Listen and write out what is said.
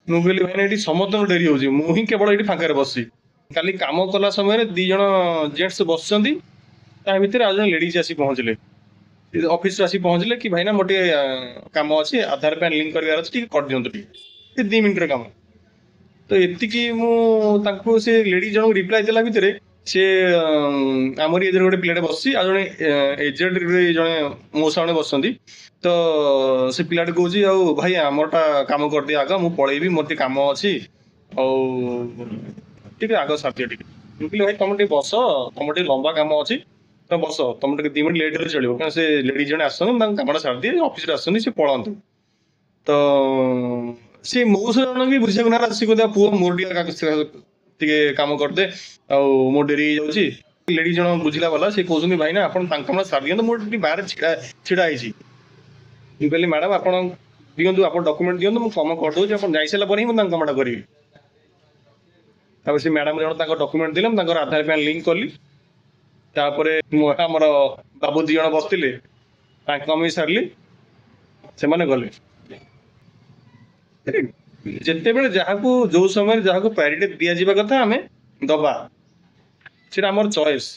ମୁଁ କହିଲି, ଭାଇନା, ଏଠି ସମସ୍ତଙ୍କୁ ଡେରି ହେଉଛି, ମୁଁ ହିଁ କେବଳ ଏଇଠି ଫାଙ୍କାରେ ବସିଛି। କାଲି କାମ କଲା ସମୟରେ 2 ଜଣ ଜେଣ୍ଟସ୍ ବସିଛନ୍ତି, ତା ଭିତରେ ଆଉ ଜଣେ ଲେଡିଜ୍ ଆସି ପହଞ୍ଚିଲେ। ଅଫିସରୁ ଆସି ପହଞ୍ଚିଲେ କି ଭାଇନା, ମୋର ଟିକେ କାମ ଅଛି, ଆଧାର ପ୍ୟାନ୍ ଲିଙ୍କ କରିବାର ଅଛି, ଟିକେ କରିଦିଅନ୍ତୁ ଟିକେ, ଏ 2 ମିନିଟ୍ର କାମ। ତ ଏତିକି ମୁଁ ତାଙ୍କୁ, ସେ ଲେଡି ଜଣଙ୍କୁ ରିପ୍ଲାଏ ଦେଲା ଭିତରେ ସେ ଆମରି ଏଜରେ ଗୋଟେ ପିଲାଟେ ବସିଛି ଆଉ ଜଣେ ଏଜେଡ୍ ଜଣେ ମଉସା ଜଣେ ବସିଛନ୍ତି। ତ ସେ ପିଲାଟି କହୁଛି, ଆଉ ଭାଇ, ଆମରଟା କାମ କରିଦିଅ ଆଗ, ମୁଁ ପଳେଇବି, ମୋର ଟିକେ କାମ ଅଛି, ଆଉ ଟିକେ ଆଗ ସାରିଦିଅ ଟିକେ। ମୁଁ କହିଲି, ଭାଇ, ତମେ ଟିକେ ବସ, ତମର ଟିକେ ଲମ୍ବା କାମ ଅଛି, ତମେ ବସ, ତମେ ଟିକେ 2 ମିନିଟ୍ ଲେଟ୍ ହେଲେ ଚଳିବ। କାରଣ ସେ ଲେଡି ଜଣେ ଆସନ୍ତି, ମୁଁ ତାଙ୍କ କାମଟା ସାରିଦିଏ, ଅଫିସରେ ଆସନ୍ତି, ସେ ପଳାନ୍ତୁ। ତ ସେ ମଉସା ଜଣେ ବି ବୁଝିବାକୁ ନାରାଜ। ସେ କହୁଥିଲେ, ପୁଅ, ମୋର ଟିକେ କାମ କରିଦେ ଆଉ ମୋର ଡେରି ହେଇଯାଉଛି। ଲେଡି ଜଣ ବୁଝିଲା ବାଲା, ସେ କହୁଛନ୍ତି, ଭାଇନା, ଆପଣ ତାଙ୍କ କାମ ସାରି ଦିଅନ୍ତୁ, ମୁଁ ଟିକେ ବାହାରେ ଛିଡ଼ା ଛିଡ଼ା ହେଇଛି। ମୁଁ କହିଲି, ମ୍ୟାଡ଼ାମ, ଆପଣ ଦିଅନ୍ତୁ, ଆପଣ ଡକୁମେଣ୍ଟ ଦିଅନ୍ତୁ, ମୁଁ କାମ କରିଦେଉଛି। ଆପଣ ଯାଇସାରିଲା ପରେ ହିଁ ମୁଁ ତାଙ୍କ କାମଟା କରିବି। ତାପରେ ସେ ମ୍ୟାଡ଼ାମ ଜଣ ତାଙ୍କ ଡକୁମେଣ୍ଟ ଦେଲେ, ମୁଁ ତାଙ୍କର ଆଧାର ପ୍ୟାନ୍ ଲିଙ୍କ କଲି। ତାପରେ ମୁଁ, ଆମର ବାବୁ 2 ଜଣ ବସିଥିଲେ, ତାଙ୍କ କାମ ବି ସାରିଲି, ସେମାନେ ଗଲେ। ଯେତେବେଳେ ଯାହାକୁ, ଯୋଉ ସମୟରେ ଯାହାକୁ ପ୍ରାୟୋରିଟି ଦିଆଯିବା କଥା, ଆମେ ଦବା, ସେଟା ଆମର ଚଏସ୍।